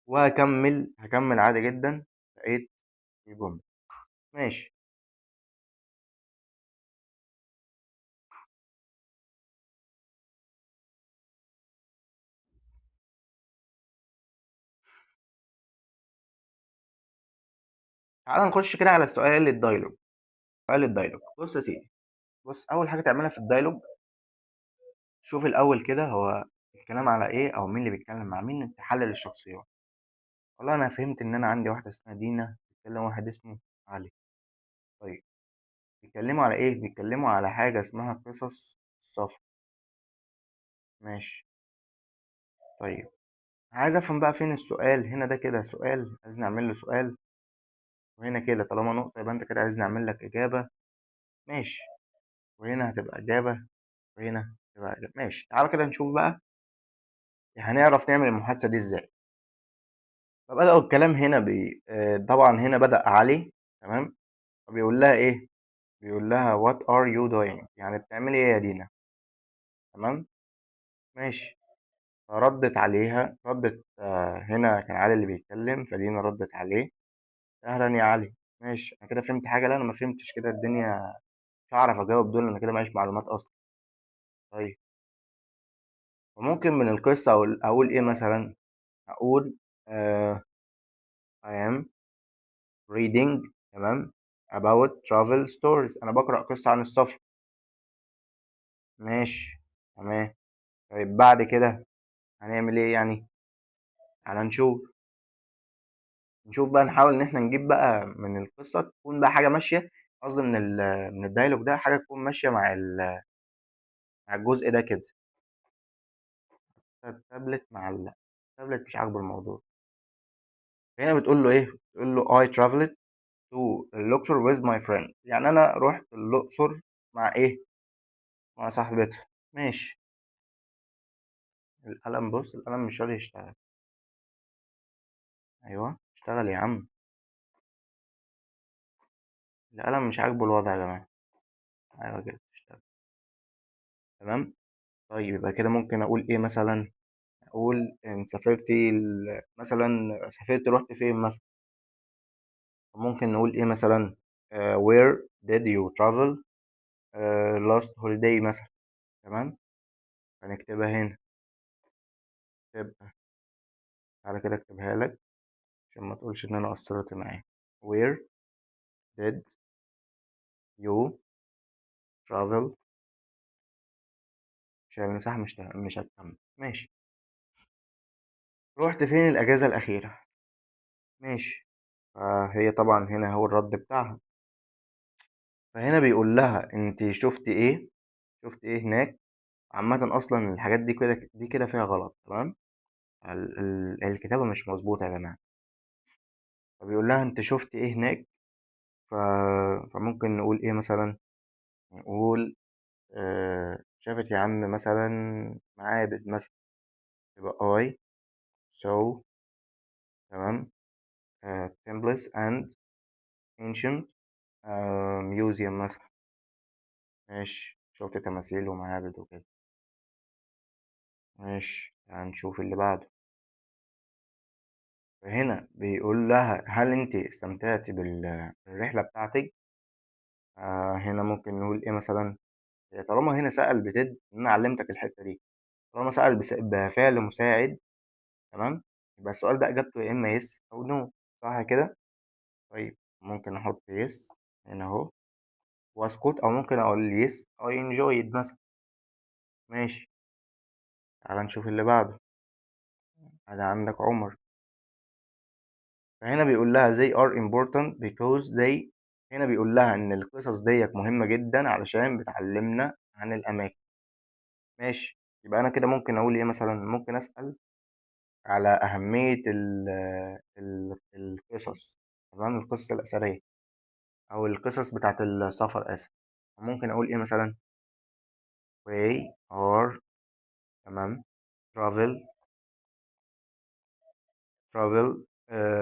وهكمل، هكمل عادي جدا بقية الجملة. ماشي. تعال نخش كده على السؤال ال dialogue. سؤال ال dialogue، بص يا سيدي، بص اول حاجه تعملها في ال dialogue، شوف الاول كده هو الكلام على ايه او مين اللي بيتكلم مع مين، تحلل الشخصيات. والله انا فهمت ان انا عندي واحده اسمها دينا بتكلم واحد اسمه علي. طيب بيتكلموا على ايه؟ بيتكلموا على حاجه اسمها قصص السفر. ماشي. طيب عايز افهم بقى فين السؤال هنا، ده كده سؤال عايز نعمل له سؤال، وهنا كده طالما نقطة يبقى انت كده عايز نعمل لك إجابة. ماشي، وهنا هتبقى إجابة، وهنا هتبقى إجابة. ماشي، تعالى كده نشوف بقى هنعرف نعمل المحادثة دي إزاي. فبدأوا الكلام هنا طبعا هنا بدأ علي، تمام، فبيقول لها إيه؟ بيقول لها what are you doing، يعني بتعملي إيه يا دينا؟ تمام، ماشي. فردت عليها، ردت، هنا كان علي اللي بيتكلم، فدينا ردت عليه. أهلا يا علي. ماشي، أنا كده فهمت حاجة؟ لا أنا ما فهمتش كده، الدنيا مش هعرف أجاوب دول، أنا كده معيش معلومات أصلا. طيب وممكن من القصة أقول إيه مثلا؟ أقول I am reading، تمام، about travel stories، أنا بقرأ قصة عن السفر. ماشي تمام. طيب بعد كده هنعمل إيه يعني؟ تعالى نشوف بقى، نحاول إن إحنا نجيب بقى من القصة تكون بقى حاجة ماشية، قصدي من ال dialogue ده حاجة تكون ماشية مع الجزء ده كده. التابلت مع التابلت مش عاجبه الموضوع. هنا بتقول له إيه؟ بتقول له I traveled to Luxor with my friend، يعني أنا رحت الأقصر مع إيه؟ مع صاحبتها. ماشي. القلم، بص القلم مش راضي يشتغل. أيوه اشتغل يا عم. القلم مش عاجبه الوضع يا جماعة. أيوه كده اشتغل. تمام. طيب يبقى كده ممكن أقول إيه مثلا؟ أقول إن سافرتي مثلا، سافرت رحت فين مثلا؟ ممكن نقول إيه مثلا؟ Where did you travel، last holiday مثلا. تمام، هنكتبها هنا، تبقى تعالى كده اكتبها لك عشان ما تقولش إن أنا قصرت معاك. Where did you travel، عشان المساحة مش هتكمل. ماشي. رحت فين الأجازة الأخيرة؟ ماشي. فهي طبعا هنا هو الرد بتاعها. فهنا بيقول لها انت شفتي ايه؟ شفتي ايه هناك؟ عامة اصلا الحاجات دي كده، دي كده فيها غلط. تمام، الكتابة مش مظبوطة يا جماعة. فبيقول لها انت شفتي ايه هناك؟ فممكن نقول ايه مثلا؟ نقول شافت يا عم مثلا معابد مثلا، يبقى I saw، تمام، temples and ancient museum مثلا. ماشي، شفت تماثيل ومعابد وكده. ماشي، هنشوف اللي بعده. فهنا بيقول لها هل انت استمتعتي بالرحلة بتاعتك؟ هنا ممكن نقول ايه مثلا؟ طالما هنا سأل ب did، ان انا علمتك الحتة دي، طالما سأل بفعل مساعد، تمام، يبقى السؤال ده اجابته يا اما yes او no، صح كده؟ طيب ممكن احط yes هنا اهو واسكت، او ممكن اقول yes I enjoyed مثلا. ماشي، تعال نشوف اللي بعده. هذا عندك عمر. فهنا بيقول لها they are important because they، هنا بيقول لها ان القصص ديت مهمة جدا علشان بتعلمنا عن الاماكن. ماشي، يبقى انا كده ممكن اقول ايه مثلا؟ ممكن اسأل على اهمية القصص، تمام، القصص الاثرية او القصص بتاعت السفر، اسف. ممكن اقول ايه مثلا؟ we are، تمام، travel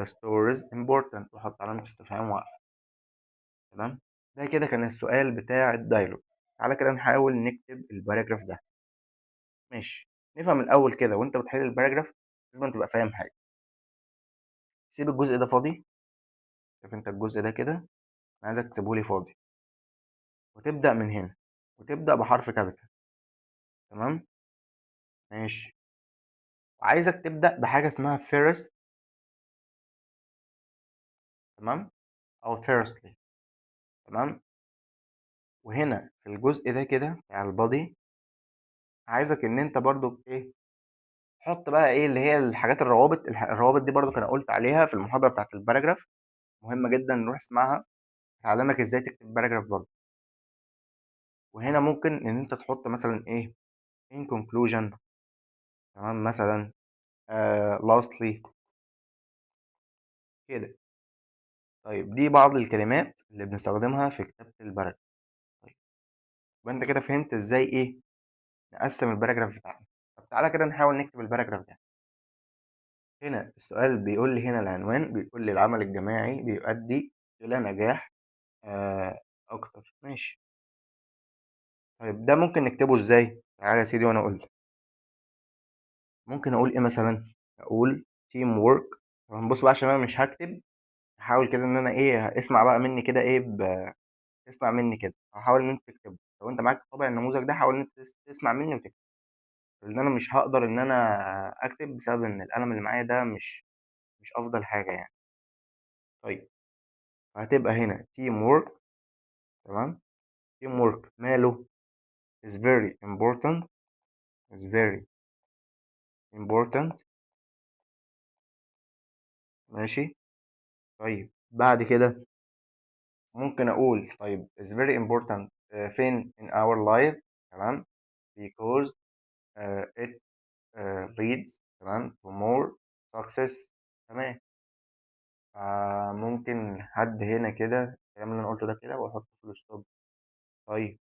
stories important، واحط علامة استفهام واقفة. تمام، ده كده كان السؤال بتاع ال dialogue. تعالى كده نحاول نكتب ال paragraph ده. ماشي، نفهم الأول كده وأنت بتحل ال paragraph لازم تبقى فاهم حاجة. سيب الجزء ده فاضي، شوف أنت الجزء ده كده أنا عايزك تسيبهولي فاضي، وتبدأ من هنا وتبدأ بحرف capital. تمام، ماشي. وعايزك تبدأ بحاجة اسمها first، تمام، أو firstly. تمام، وهنا في الجزء ده كده بتاع ال body عايزك إن أنت برضو إيه، تحط بقى إيه اللي هي الحاجات الروابط. الروابط دي برضو كان قلت عليها في المحاضرة بتاعت ال paragraph، مهمة جدا، نروح اسمعها، تعلمك إزاي تكتب paragraph برضو. وهنا ممكن إن أنت تحط مثلا إيه in conclusion، تمام، مثلا، lastly كده. طيب دي بعض الكلمات اللي بنستخدمها في كتابة ال paragraph. طيب يبقى انت كده فهمت ازاي ايه نقسم ال paragraph بتاعنا. طب تعالى كده نحاول نكتب ال paragraph ده. هنا السؤال بيقول لي هنا العنوان بيقول لي العمل الجماعي بيؤدي إلى نجاح أكتر. ماشي، طيب ده ممكن نكتبه ازاي؟ تعالى يا سيدي وانا اقول لك. ممكن اقول ايه مثلا؟ اقول team work. تمام، بص بقى عشان انا مش هكتب هاحاول كده إن أنا إيه، اسمع بقى منّي كده إيه اسمع منّي كده، هاحاول إن أنت تكتبه، لو أنت معاك طابع النموذج ده حاول إن أنت تسمع منّي وتكتب، لإن أنا مش هاقدر إن أنا أكتب بسبب إن القلم اللي معايا ده مش أفضل حاجة يعني. طيب هتبقى هنا team work، تمام؟ team work ماله؟ is very important، is very important، ماشي. طيب بعد كده ممكن أقول طيب is very important، فين in our life، تمام؟ because، it، leads، تمام، to more success، تمام. ممكن حد هنا كده الكلام اللي أنا قلته ده كده وأحط full stop. طيب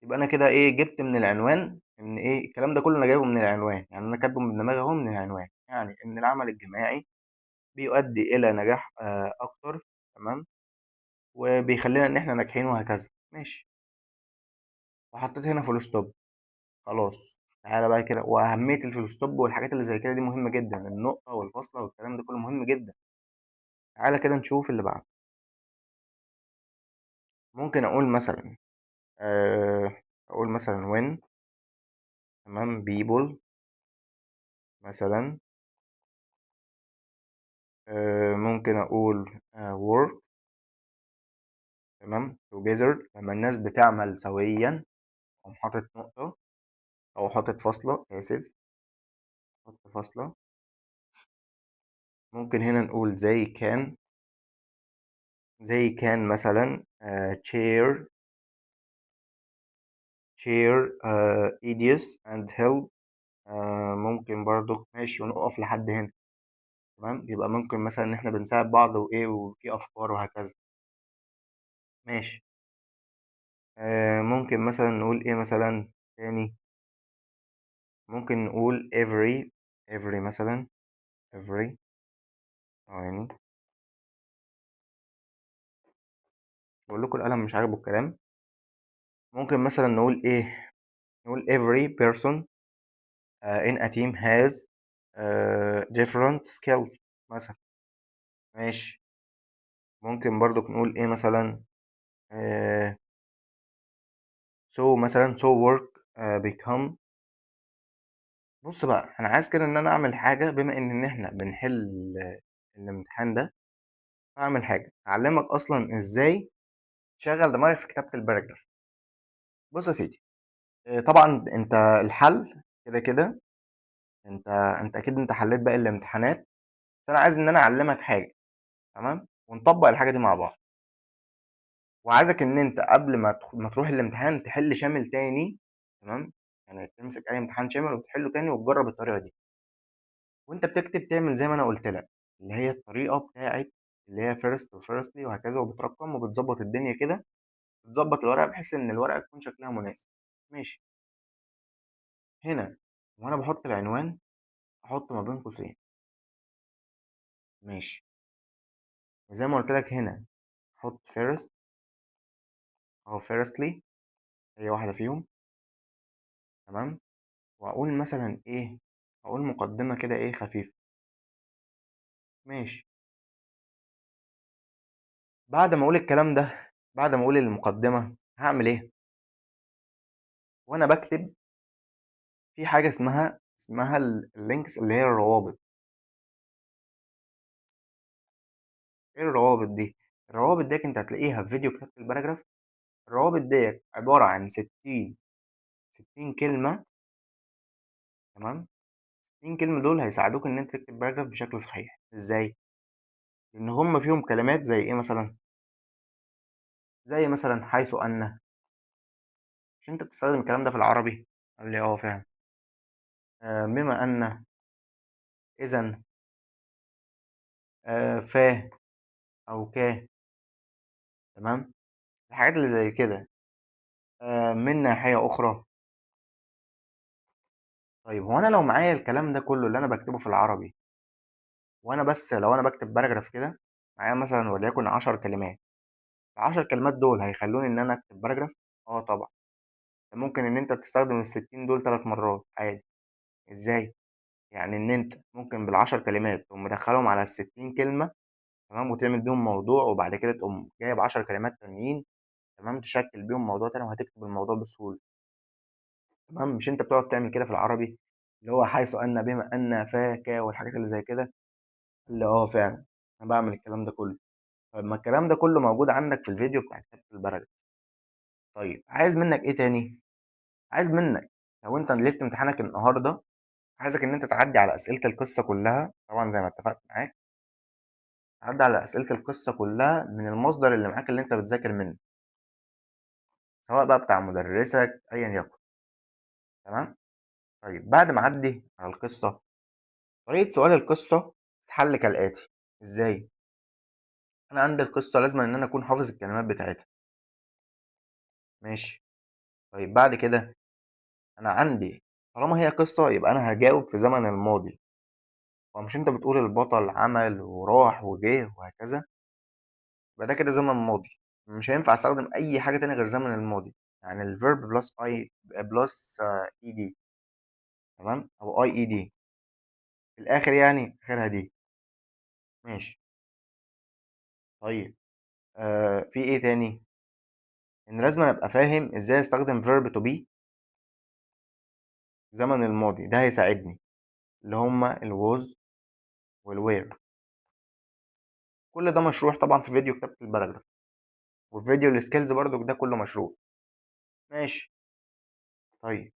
يبقى أنا كده إيه، جبت من العنوان إن إيه الكلام ده كله، أنا جايبه من العنوان، يعني أنا كاتبه من دماغي أهو من العنوان، يعني إن العمل الجماعي بيؤدي إلى نجاح، أكتر، تمام، وبيخلينا إن إحنا ناجحين وهكذا، ماشي. وحطيت هنا full stop، خلاص. تعالى بقى كده، وأهمية ال full stop والحاجات اللي زي كده دي مهمة جدا، النقطة والفاصلة والكلام ده كله مهم جدا. تعالى كده نشوف اللي بعده. ممكن أقول مثلا، أقول مثلا when، تمام، people مثلا، ممكن أقول، work، تمام، together، لما الناس بتعمل سويا، أقوم حاطط نقطة أو حاطط فاصلة، آسف، حط فاصلة. ممكن هنا نقول زي كان مثلا، share، ideas and help، ممكن برضو ماشي، ونقف لحد هنا، تمام. يبقى ممكن مثلا إن إحنا بنساعد بعض وإيه وفي أفكار وهكذا، ماشي. ممكن مثلا نقول إيه مثلا تاني، ممكن نقول every مثلا، every، ثواني بقول لكم القلم مش عاجبه الكلام. ممكن مثلا نقول إيه، نقول every person، in a team has، different skills مثلا، ماشي. ممكن برضو نقول إيه مثلا، so مثلا so work، become. بص بقى، أنا عايز كده إن أنا أعمل حاجة، بما إن إحنا بنحل الامتحان ده، أعمل حاجة أعلمك أصلا إزاي تشغل دماغك في كتابة الباراجراف. بص يا سيدي، طبعا أنت الحل كده كده، أنت أكيد حليت باقي الامتحانات، بس أنا عايز إن أنا أعلمك حاجة، تمام، ونطبق الحاجة دي مع بعض. وعايزك إن أنت قبل ما تروح الامتحان تحل شامل تاني، تمام، يعني تمسك أي امتحان شامل وتحله تاني وتجرب الطريقة دي. وأنت بتكتب تعمل زي ما أنا قلت لك، اللي هي الطريقة بتاعت اللي هي first و firstly وهكذا، وبترقم وبتظبط الدنيا كده، بتظبط الورقة بحيث إن الورقة تكون شكلها مناسب، ماشي. هنا وأنا بحط العنوان أحط ما بين قوسين، ماشي، وزي ما قلت لك هنا حط first أو firstly، هي واحدة فيهم، تمام. وأقول مثلا إيه، أقول مقدمة كده إيه خفيفة، ماشي. بعد ما أقول الكلام ده، بعد ما أقول المقدمة، هعمل إيه؟ وأنا بكتب في حاجة اسمها اللينكس اللي هي الروابط. إيه الروابط دي؟ الروابط ديت أنت هتلاقيها في فيديو كتابة الباراجراف. الروابط ديت عبارة عن 60 كلمة، تمام؟ 60 كلمة دول هيساعدوك إن أنت تكتب باراجراف بشكل صحيح. إزاي؟ إن هم فيهم كلمات زي إيه مثلاً؟ زي مثلاً حيث أن، مش أنت بتستخدم الكلام ده في العربي؟ قال لي آه فعلاً. بما أن، إذن، فا أو كا، تمام؟ الحاجات اللي زي كده. من ناحية أخرى. طيب هو أنا لو معايا الكلام ده كله اللي أنا بكتبه في العربي، وأنا بس لو أنا بكتب باراجراف كده معايا مثلاً وليكن 10 كلمات، ال10 كلمات دول هيخلوني إن أنا أكتب باراجراف؟ آه طبعاً. ممكن إن أنت تستخدم الستين دول 3 مرات عادي. إزاي؟ يعني إن أنت ممكن بالعشر كلمات تقوم مدخلهم على الستين كلمة تمام، وتعمل بيهم موضوع، وبعد كده تقوم جايب 10 كلمات تانيين، تمام، تشكل بيهم موضوع تاني وهتكتب الموضوع بسهولة. تمام، مش انت بتقعد تعمل كده في العربي اللي هو حيث ان بما ان فا كا والحاجات اللي زي كده؟ اللي فعلا انا بعمل الكلام ده كله. طيب ما الكلام ده كله موجود عندك في الفيديو بتاع كتابة ال paragraph. طيب عايز منك ايه تاني؟ عايز منك لو انت ليلة امتحانك النهارده، عايزك ان انت تعدي على اسئلة القصة كلها، طبعا زي ما اتفقت معاك، تعدي على اسئلة القصة كلها من المصدر اللي معاك اللي انت بتذاكر منه، سواء بقى بتاع مدرسك ايا يكن. تمام. طيب بعد ما اعدي على القصة، طريقه سؤال القصة تتحل كالاتي. ازاي؟ انا عندي القصة لازم ان انا اكون حافظ الكلمات بتاعتها. ماشي. طيب بعد كده انا عندي طالما هي قصة يبقى انا هجاوب في زمن الماضي. هو مش انت بتقول البطل عمل وراح وجه وهكذا، يبقى ده كده زمن ماضي، مش هينفع استخدم اي حاجة تانية غير زمن الماضي، يعني ال verb plus i plus ed، تمام، او ied في الاخر، يعني اخرها d. ماشي. طيب في ايه تاني؟ ان لازم ابقى فاهم ازاي استخدم verb to be زمن الماضي، ده هيساعدني، اللي هما ال was وال were. كل ده مشروح طبعا في فيديو كتابة ال paragraph، وفي فيديو ال skills برضو ده كله مشروح. ماشي. طيب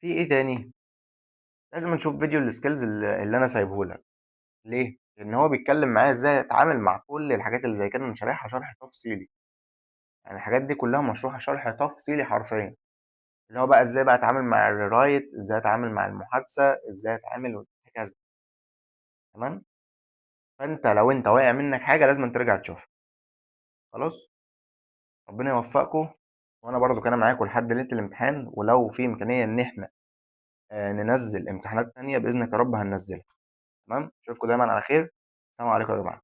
في ايه تاني؟ لازم نشوف فيديو ال skills اللي انا سايبه لك. ليه؟ لان هو بيتكلم معايا ازاي اتعامل مع كل الحاجات اللي زي كده، انا شارحها شرح تفصيلي، يعني الحاجات دي كلها مشروحه شرح تفصيلي حرفيا، اللي هو بقى ازاي بقى اتعامل مع ال rewrite، ازاي اتعامل مع المحادثة، ازاي اتعامل وهكذا. تمام. فانت لو انت واقع منك حاجة لازم ترجع تشوفها. خلاص، ربنا يوفقكم، وانا برضو كان معاكم لحد ليلة الامتحان، ولو في امكانية ان احنا ننزل امتحانات تانية باذنك يا رب هننزلها. تمام، اشوفكم دايما على خير. السلام عليكم يا جماعة.